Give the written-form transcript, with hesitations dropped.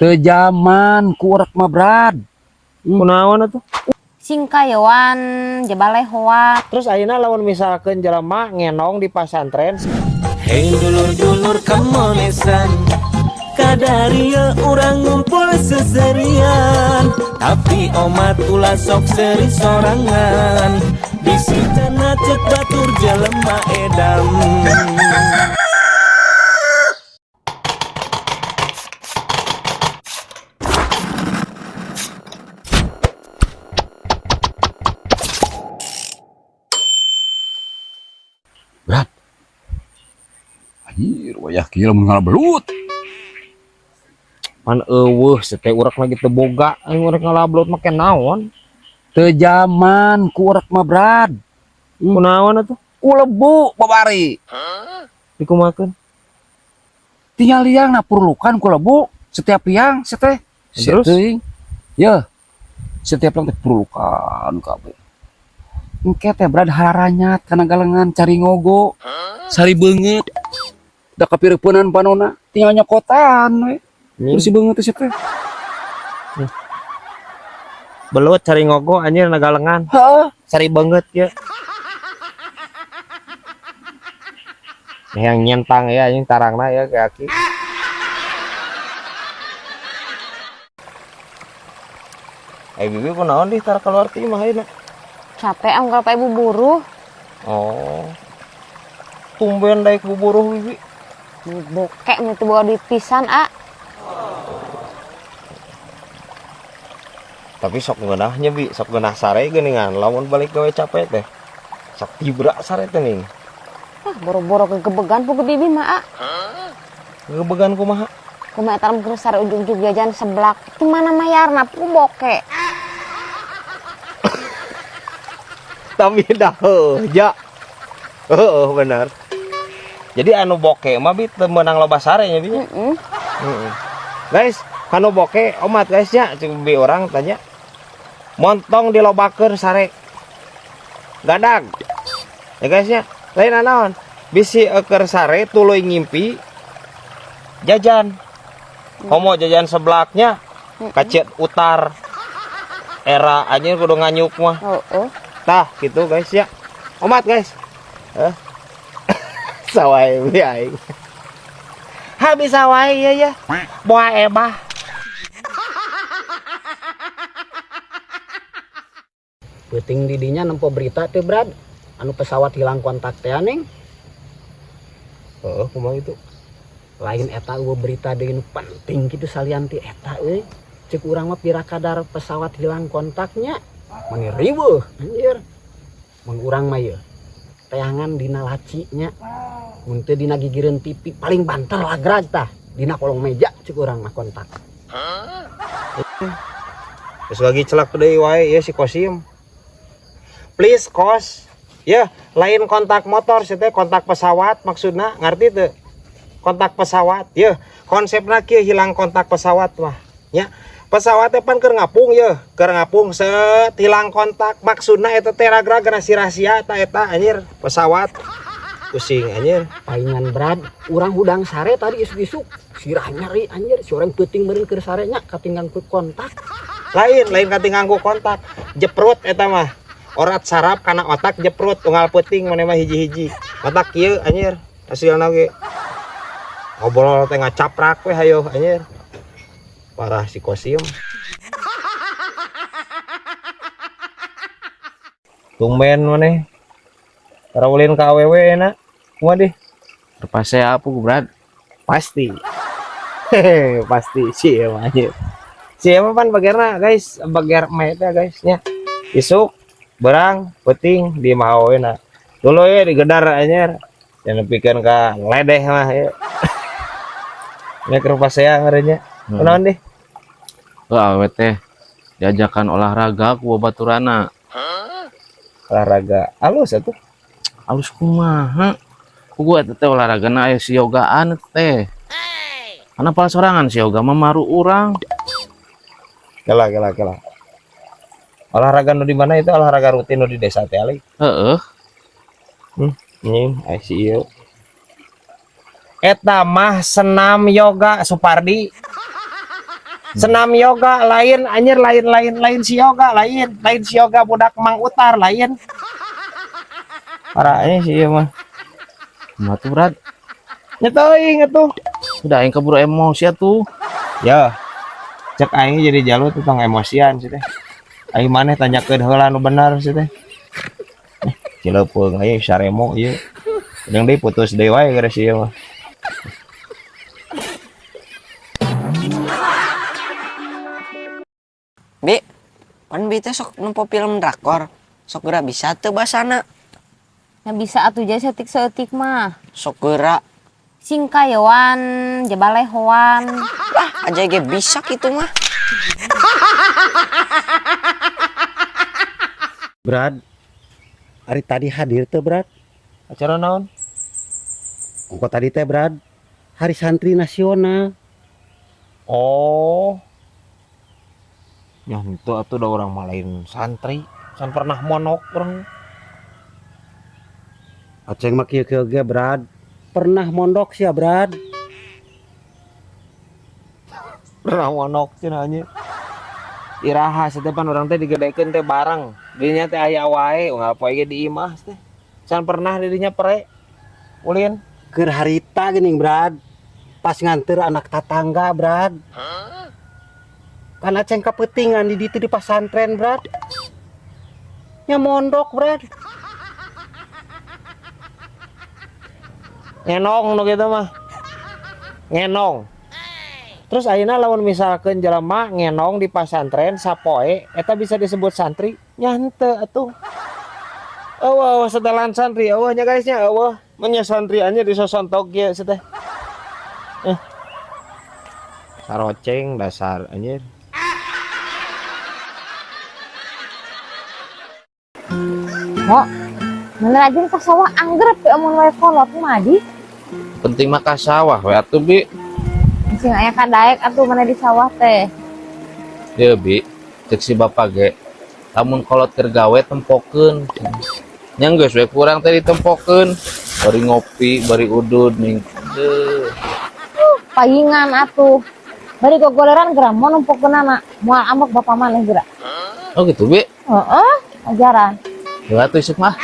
Teu jaman ku urek mah, Brad. Kunaon atuh? Singkayoan jabalehoan. Terus ayeuna lamun misalkeun jelema ngenong di pasantren. Hei dulur-dulur kemonesan, kadaria urang ngumpul seserian. Tapi omat ulah sok seri sorangan. Bisi cenah cek batur jelema edam. Brad. Anjir, wayah kieu lamun ngala belut. Pan eueuh teh urek lagi teu boga aing urek ngala belut make naon? Teu jaman ku urek mah, Brad. Kunaon atuh? Ku lebu babari. Dikumakeun? Tinggal liang na perlukan ku lebu setiap liang teh. Terus? Teuing. Ya. Setiap liang teh perlukan kabeh. Engke teh, Brad, hararanyat kana galengan cari ngogo. Sari beungeut. Da kapireupeunnan panona tinggal nyokotan we. Terus si beungeut teh teh. Belut cari ngogo anjir na galengan. Heeh. Sari banget ya. Yang nyentang ya anjing tarangna ya ke aki. Eh, bibi kunaon dih tar keluar ti imah ayeuna? Capek am kalau ibu buruh. Oh. Tumben daek buburuh bibi. Bokek nu teu bawa duit pisan, ah. Tapi sok ngeunahnya bi, sok ngeunah sare geuningan lamun balik gawe capek teh. Sok tibra sare teh ning. Ah, boro-boro kegebegan pugu bibi mah, ah. Gegebegan kumaha? Kumaha eta lamun sare ujug-ujug jajan seblak. Di mana mayarna pugu bokek. Tapi dah heuh, ja. Heuh, bener. Jadi anu bokeh mah bi teu meunang loba sare nya bi. Heeh. Heeh. Guys, anu bokeh omat guys nya, cek bi orang tanya. Montong dilobakeun sare. Gadag. Ya guys nya, lain naon? Bisi eukeur sare tuluy ngimpi jajan. Komo jajan seblaknya kacet utar. Era anjir kudu nganyuk mah. Heeh. Tah gitu guys ya. Omat guys. Heh. Sawai bi aing. Ha bisa wae ya ya. Boa ebah. Peuting didinya nempo berita teh, Brad, anu pesawat hilang kontak teh aneng. Heeh, kumaha itu? Lain eta, eueuh berita deui nu penting kitu salian ti eta euy. Cek urang mah pira kadar pesawat hilang kontaknya mani riweuh anjir. Mun urang mah ieu teangan dina laci nya, mun teu dina gigireun TV, paling banter lagrag tah dina kolong meja cek urang mah kontak. Terus lagi celak deui wae ya si Kosim. Please Kos. Ya, lain kontak motor sih teh, kontak pesawat maksudna, ngerti teu? Kontak pesawat. Ya, konsepna kieu hilang kontak pesawat mah. Ya, pesawat teh pan keur ngapung ya, keur ngapung set hilang kontak. Maksudna eta teh ragrag si rahasia ta eta anjir pesawat. Pusing anjir. Palingan, Brad, urang hudang sare tadi isuk-isuk sirah nyeri anjir, si orang peuting meureun keur sare nya katinggang ku kontak. Lain, lain katinggang ku kontak. Jeprut eta mah. Orat saraf kana otak jeprut unggal peuting maneh mah hiji-hiji. Otak kieu anjir. Hasilna ge. Ngobrol teh ngacaprak we hayo anjir. Parah si Kosim. Tumben maneh. Tara ulin ka awewe enak. Kumaha dih? Terpaksa apa, Brad? Pasti. Hehe, pasti sih emang anjir. Si emang pan bagerna guys, bager mah eta guys nya. Isuk berang penting di na. Dulu ya digedar anjir. Jangan nepikeun ka ledeh mah ya. Nya keur pasea ngarannya. Kunaon dih? Wah, awewe teh diajakan olahraga ku baturana. Olahraga alus atuh. Alus kumaha? Ku gua eta teh olahragana aya si yogaan eta teh. Karena pala sorangan si yoga mah maru urang. Kela kela kela. Olahraga nu di mana itu, olahraga rutin nu di desa teh ali? Heeh. Nying, ai si ieu. Eta mah senam yoga Supardi. Senam yoga lain anjir, lain lain lain si yoga, lain lain si yoga budak Mang Utar lain. Parahnya sih ieu mah. Kumaha tuh, Brad? Nya teuing atuh. Udah aing keburu emosi atuh. Ya. Cek aing jadi jalu tuh tong emosian sih teh. Aing maneh tanyakeun heula nu bener sih teh. Cileupeung aya saremo ieu. Jeung deui putus deui wae gara si ieu mah. Bi, pan bi teh sok nempo film drakor. Sok geura bisa teu basana? Nya bisa atuh jadi setik-setik mah. Sok geura. Singkayoan, jabalehoan. Lah, aja ge bisa kitu mah. Brad, ari tadi hadir teu, Brad? Acara naon? Ongko tadi teh, Brad, Hari Santri Nasional. Oh. Ya henteu atuh da urang mah lain santri. Can pernah monok urang. Aceng mah kieu-kieu ge, Brad. Pernah mondok sia, Brad. Pernah monok cenah nya. Iraha teh pan urang teh digedekeun teh bareng. Dinya teh aya wae unggal poe ge di imah teh. Can pernah di dinya pre. Ulin. Keur harita geuning, Brad. Pas nganter anak tatangga, Brad. Kan aceng kapetingan di ditu di pasantren, Brad. Nya mondok, Brad. Ngenong nu kitu mah. Ngenong. Terus ayeuna lamun misalkeun jelema ngenong di pasantren sapoe eta bisa disebut santri? Nya henteu atuh. Eueuh setelan santri eueuh nya guys nya eueuh. Mun nya santri nya disosontok kieu teh. Saroceng dasar anjir. Mo, mana rajin ka sawah anggrep ya amun wae kolot mah di. Penting mah ka sawah we atuh, Bi. Sing aya kadaek atuh mana di sawah teh. Ieu, Bi, cek si bapak ge. Lamun kolot keur gawe tempokeun. Nya geus we kurang teh ditempokeun. Bari ngopi, bari udud ning. Deuh. Paingan atuh. Bari gogoleran geura mo nempokeunana. Moal ambek bapak maneh geura. Oh gitu, Bi. Heeh, ajaran. Ya atuh isuk mah.